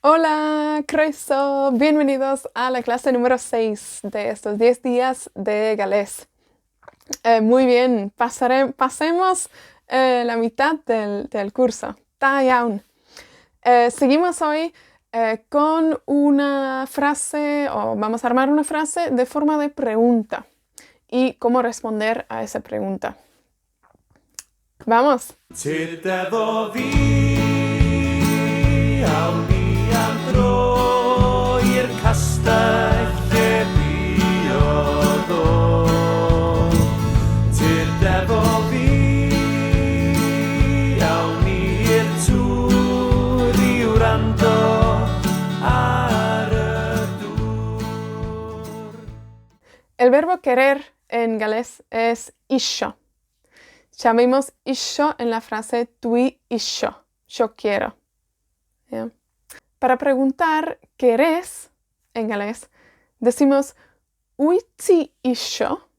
Hola, croeso, bienvenidos a la clase número seis de estos diez días de galés. Muy bien, pasare- pasemos la mitad del, del curso. Da iawn. Seguimos hoy con una frase, o vamos a armar una frase de forma de pregunta. Y cómo responder a esa pregunta. Vamos! Tyrd efo fi, awn ni am dro i'r castell lle buodd o. Tyrd efo fi, awn ni i'r tŵr i wrando ar y dŵr. El verbo querer en galés es isio. Ya vimos isio en la frase dwi isio, yo quiero. Ie? Para preguntar querés en galés, decimos wyt ti isio?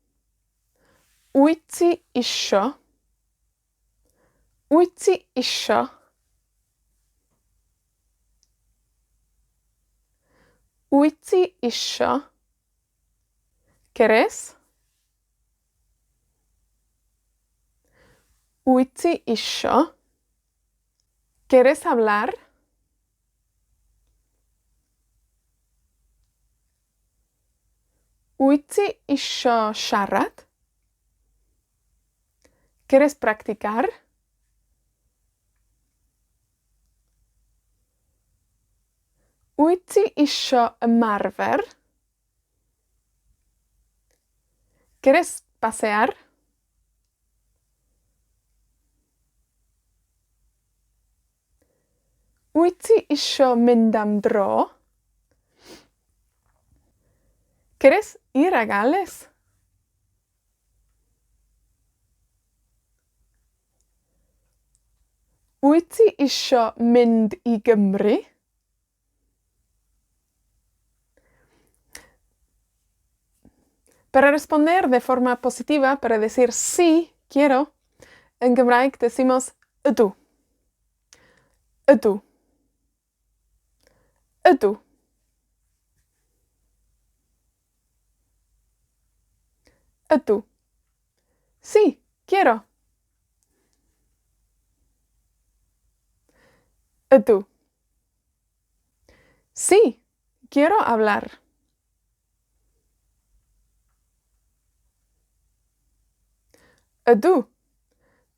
Wyt ti isio? Wyt ti isio? Wyt ti isio? Querés? Wyt ti isio? ¿Quieres hablar? Wyt ti isio siarad? ¿Quieres practicar? Wyt ti isio ymarfer? ¿Quieres pasear? Wyt ti isio mynd am dro? ¿Quieres ir a Gales? Wyt ti isio mynd i Gymru? Para responder de forma positiva, para decir sí, quiero, en Gymraeg decimos ydw. Ydw. Ydw. Ydw. Sí, quiero. Ydw. Sí, quiero hablar. Ydw.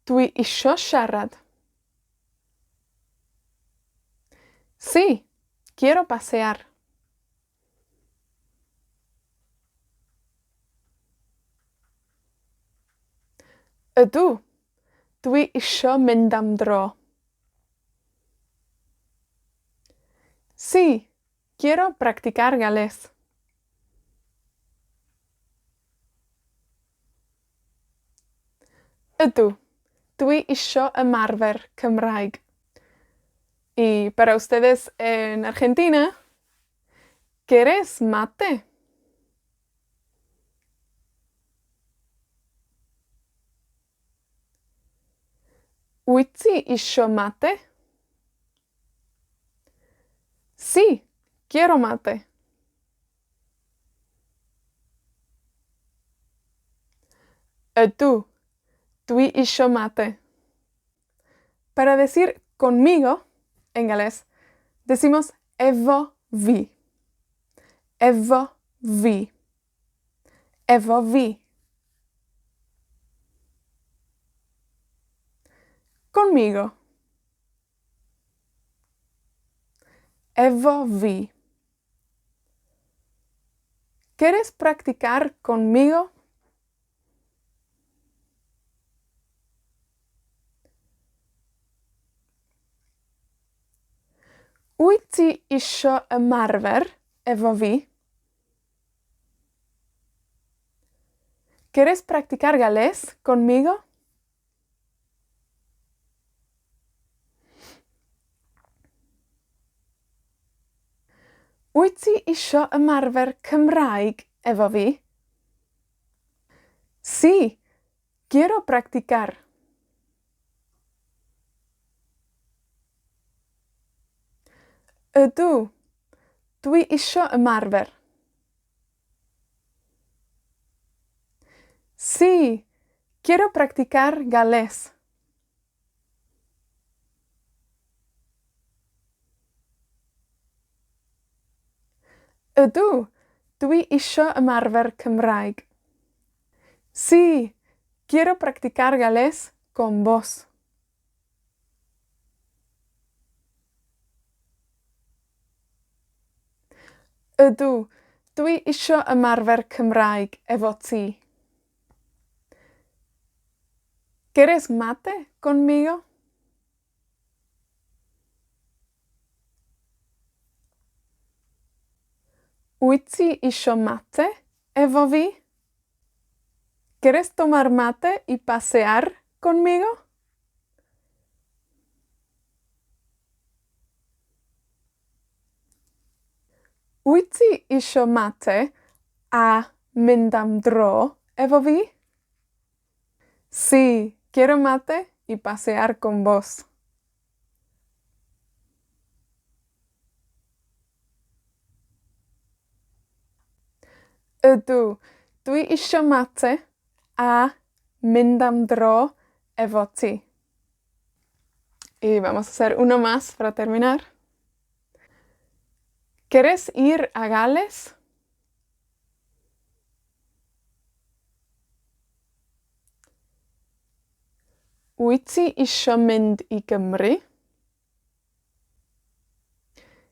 Dwi isio siarad. Sí, quiero pasear. Ydw. Dwi isio mynd am dro. Sí, quiero practicar galés. Ydw. Dwi isio ymarfer Cymraeg. Y para ustedes en Argentina, ¿quieres mate? Wyt ti isio mate? Sí, quiero mate. Ydw, dwi isio mate. Para decir conmigo, en galés, decimos efo fi. Efo fi. Efo fi. Conmigo. Efo fi. ¿Quieres practicar conmigo? Wyt ti isio ymarfer efo fi? ¿Quieres practicar galés conmigo? Wyt ti isio ymarfer Cymraeg efo fi? Sí, quiero practicar. Ydw, dwi isio ymarfer. Sí, quiero practicar galés. Ydw, dwi isio ymarfer Cymraeg. Sí, quiero practicar galés con vos. Ydw, dwi isio ymarfer Cymraeg efo ti. ¿Quieres mate conmigo? Wyt ti isio mate efo fi? ¿Quieres tomar mate y pasear conmigo? Wyt ti isio mate a mynd am dro efo fi? Sí, quiero mate y pasear con vos. Ydw, dwi isio mate a mynd am dro efo ti. Y vamos a hacer uno más para terminar. ¿Quieres ir a Gales? Wyt ti isio mynd i Gymru?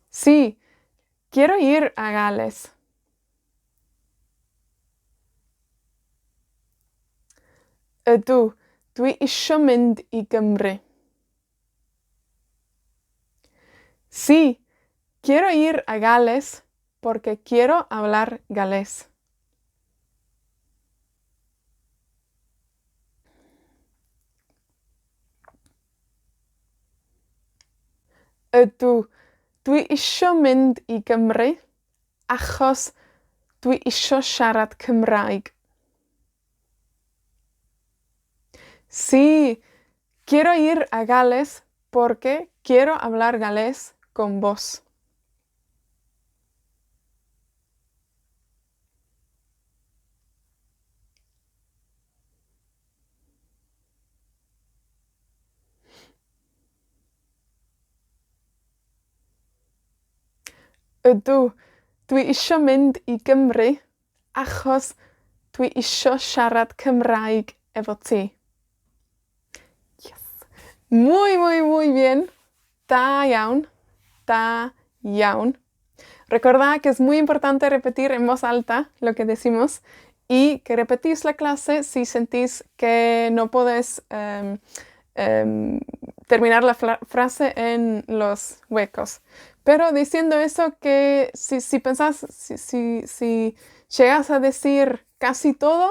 Sí, quiero ir a Gales. Ydw, dwi isio mynd i Gymru. Sí, quiero ir a Gales porque quiero hablar galés. Ydw, dwi isio mynd i Gymru achos dwi isio siarad Cymraeg. Sí, quiero ir a Gales porque quiero hablar galés con vos. Ydw, dwi isio mynd i Gymru achos dwi isio siarad Cymraeg efo ti. Yes! Muy, muy, muy bien. Da iawn. Da iawn. Recordad que es muy importante repetir en voz alta lo que decimos y que repetís la clase si sentís que no podés, terminar la frase en los huecos. Pero diciendo eso, que si, si pensás, si, si, si llegas a decir casi todo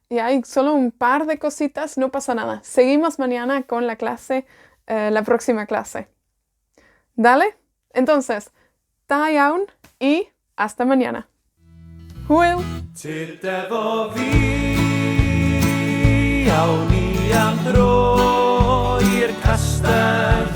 y hay solo un par de cositas, no pasa nada. Seguimos mañana con la clase, la próxima clase. Dale? Entonces, da iawn y hasta mañana. Hwyl! Tyrd efo fi, awn ni am dro i'r castell.